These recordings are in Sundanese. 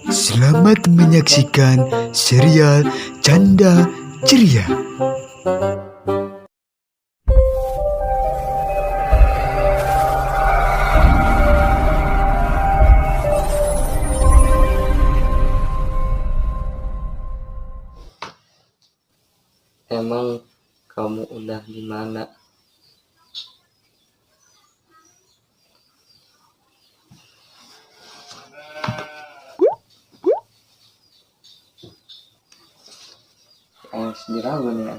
Selamat menyaksikan serial Canda Ceria. Emang kamu udah di mana? Sedih ragu nih ya.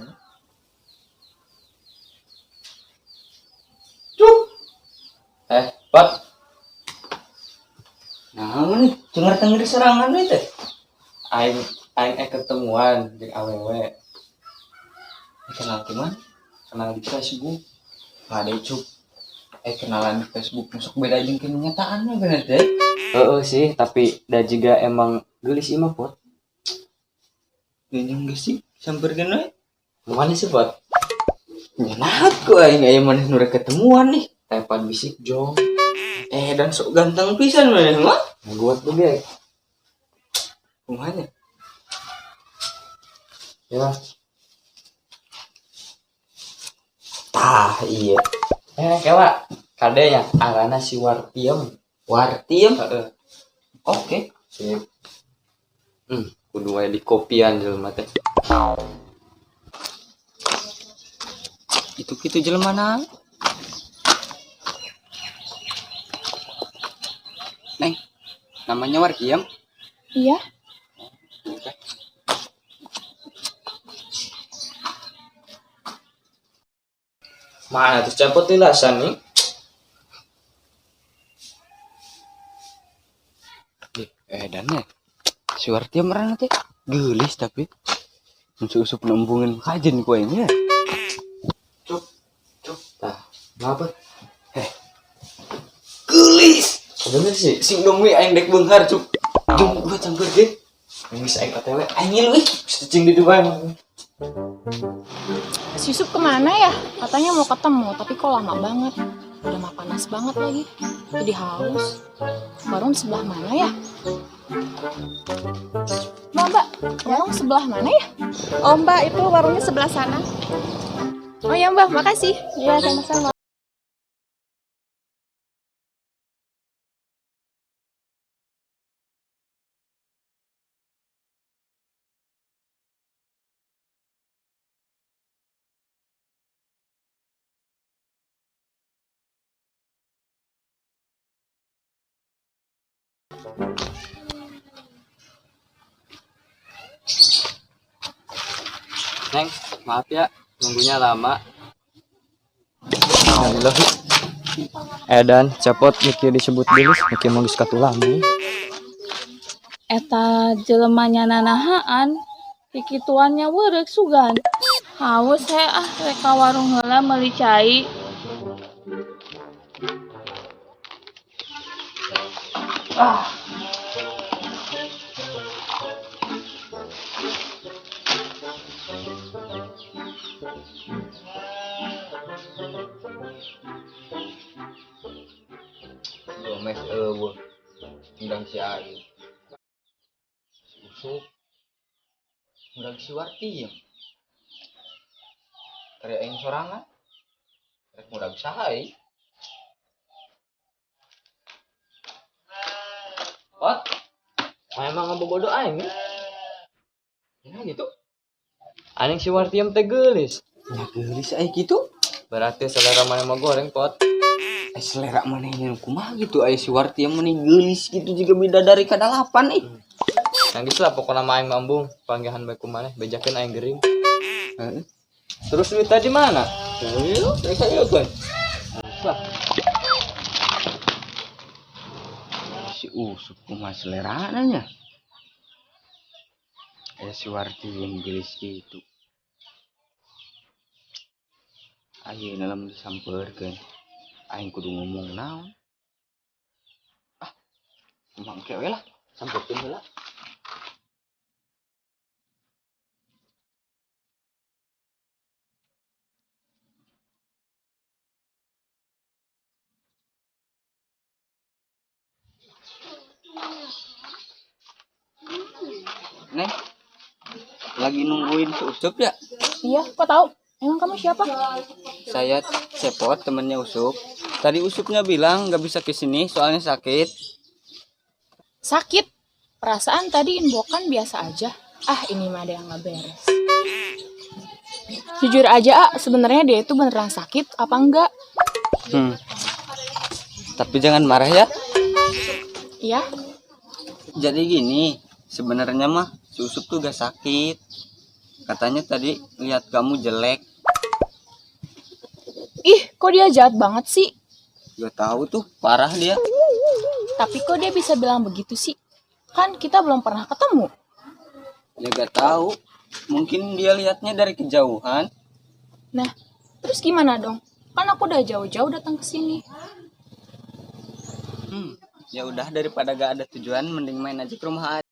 Cuk. Pak. Nah, nih, cengar tengir serangan nih teh. Aing aing ketemuan jeung awewe. Kenal di mana? Kenal di Facebook. Ada cuk. Kenalan di Facebook masuk beda jeung kenyataannya bener teh. Heeh sih, tapi da juga emang geulis ieu mah, Pot. Geus sih, sampeurkeun we. Mana sih, Pot? Nyenahat ku aing aya maneh nu rek ketemuan nih. Tepan bisik jong. Dan sok ganteng pisan maneh mah. Ngaguat tuh ge. Kumaha nya? Ya. Tah, iya. Kela kade nya arana si Wartiem. Wartiem? Heeh. Oke. Sip. Kudu wae di kopian jelema teh. Itu kitu jelema na. Neng, namanya Wartiem? Iya. Oke. Mana tuh cepot tilasan nih? Dan ya. Si Wartiem merana teh geulis tapi usup nembungin kajen ku aing ya. Cuk, cuk, tah. Ngapa? Geulis. Bener sih. Sing dong we aing dek beunghar cuk. Jung gua campur ge. Geus aing OTW. Aing ngilu ih. Cicing di Dubai. Si Yusuf kemana ya? Katanya mau ketemu, tapi kok lama banget. Udah mah panas banget lagi. Jadi haus. Warung sebelah mana ya? Mbak, mbak, warung sebelah mana ya? Oh mbak, itu warungnya sebelah sana. Oh ya mbak, makasih. Iya, sama-sama. Neng, maaf ya, nunggunya lama. Alhamdulillah. Dan cepot mikir disebut gelis, mikir mau geus katulang. Eta jelema nanahaan, kikituannya weureuh sugan. Haus he ah rek ka warung heula meuli cai. Ah. Gomez eueuh ngundang si Ayu. Si Usup ngundang si Wartiem. Karya aing sorangan. Rek ngundang saha euy? Pot. Emang ngabobodo aing. Ya gitu. Aneh si Wartiem teh geulis. Ya geulis aing kitu. Berarti selera maneh mah goreng, Pot. Selera maneh yang kumaha gitu aya si Wartiem maneh geulis gitu juga bidadari kadalapan ih. Nah geus lah pokona mah aing mambung panggihan bae ku maneh bejakeun aing gering. Heeh. Terus duit tadi mana? Ayo, mereka ieu kan. Lah. Si Usup kumaha selerana nya? Aya si Wartiem geulis gitu. Ayeuna lamun disampeurkeun aing kudu ngomong naon? Ah, mangke we lah, sampeurkeun heula. Neng, lagi nungguin si Usup ya? Iya, kok tahu? Emang kamu siapa? Saya Cepot, temennya Usup. Tadi Usupnya bilang nggak bisa kesini soalnya sakit. Sakit. Perasaan tadi inbokan biasa aja. Ah, ini mah ada yang nggak beres. Jujur aja, ah, sebenarnya dia itu beneran sakit apa enggak? Hmm. Tapi jangan marah ya. Iya. Jadi gini, sebenarnya mah si Usup tuh gak sakit. Katanya tadi lihat kamu jelek. Ih, kok dia jahat banget sih? Gak tahu tuh, parah dia. Tapi kok dia bisa bilang begitu sih? Kan kita belum pernah ketemu. Ya gak tahu. Mungkin dia lihatnya dari kejauhan. Nah, terus gimana dong? Kan aku udah jauh-jauh datang ke sini. Ya udah, daripada gak ada tujuan mending main aja ke rumah.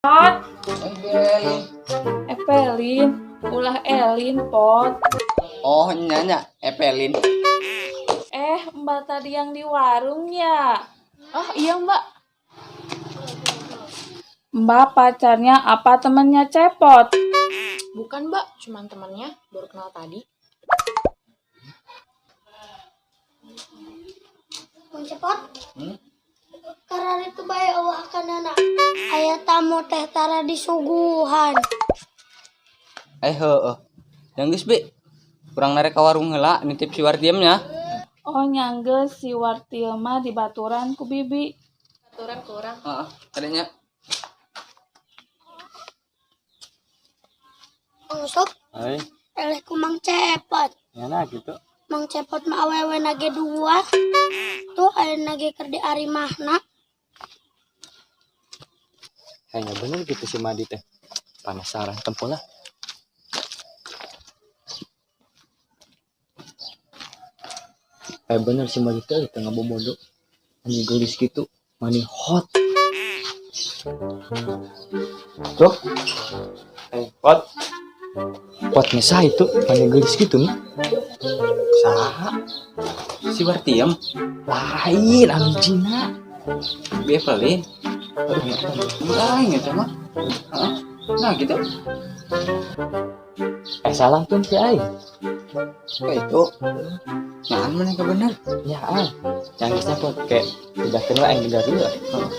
Pot, Evelyn. Evelyn, ulah Elin, Pot. Oh, nyanya, Evelyn. Mbak tadi yang di warung ya? Oh iya, Mbak. Mbak pacarnya apa temennya Cepot? Bukan, Mbak. Cuman temannya baru kenal tadi. Mang Cepot. Karena itu bae euweuh akanana. Aya tamu teh tara disuguhan. Heeh. Yang geus, Bi. Kurang narek ka warung heula nitip si Wartiem nya. Oh, nya enggeus, si Wartiem mah dibaturan ku Bibi. Aturan kurang. Heeh, tadinya. Mang Usup, Hai, eleh ku Mang Cepot. nyana gitu. Mang Cepot mah awewe nage dua. Tuh aya nage keur di arimahna. Kayaknya bener gitu si Madi teh. Penasaran tempo lah. Bener si Madi teh tengah bobodo. Anjing geulis gitu, mani hot. Tuh. Hot. Hot ngesah itu, mani geulis gitu nih. Saha? Si Wartiem. Lain anjingna. Bi Evelyn. Lain eta mah. Heeh. Nah, gitu. Salah tuh si aing. Kayak itu. Nah, mana bener? Ya, ah. Yang geusnya pot kayak tidak kenal aing dengar dulu. Heeh.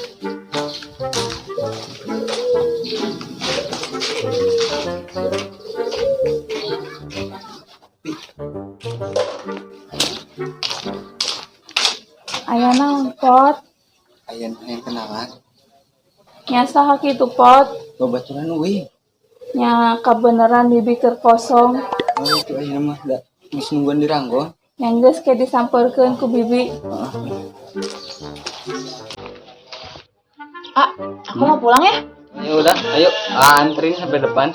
Aya naon, Pot? Aya nu hayang kenalan. Nya saha kitu, Pot? Babaturan uing. Nya kabeneran Bibi keur kosong. Oh, itu aya mah da geus nungguan di ranggon. Nya geus ke disampeurkeun ku Bibi. Heeh. Ah, aku mau pulang ya. Ya udah, ayo anterin sampai depan.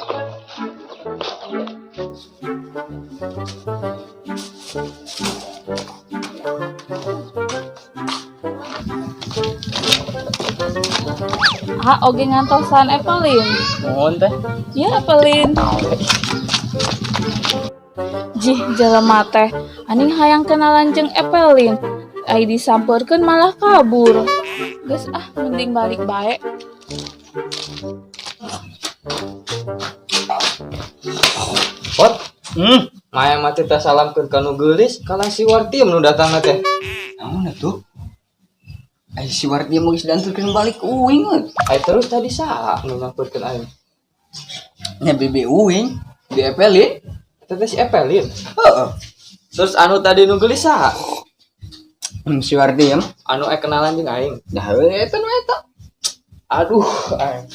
Ah, oge ngantosan Evelyn. Mohon teh. Ya, Evelyn. Jih, jelema teh. Aning hayang kenalan jeung Evelyn. Ai disampeurkeun malah kabur. Geus ah, mending balik bae. Pot. Maya mati teh salamkeun ka nu geulis, kalah si Wartiem nu datang teh. Naon atuh? Ai si Wartiem geus dianterkeun balik uing euy. Ai terus tadi saha nu nyamperkeun aing? Nya bibi uing, bi Evelyn. Eta teh si Evelyn. Heeh. Terus anu tadi nu geulis saha? Si Wartiem. Anu kenalan jeung aing. Nah, eta nu eta. Aduh, aing.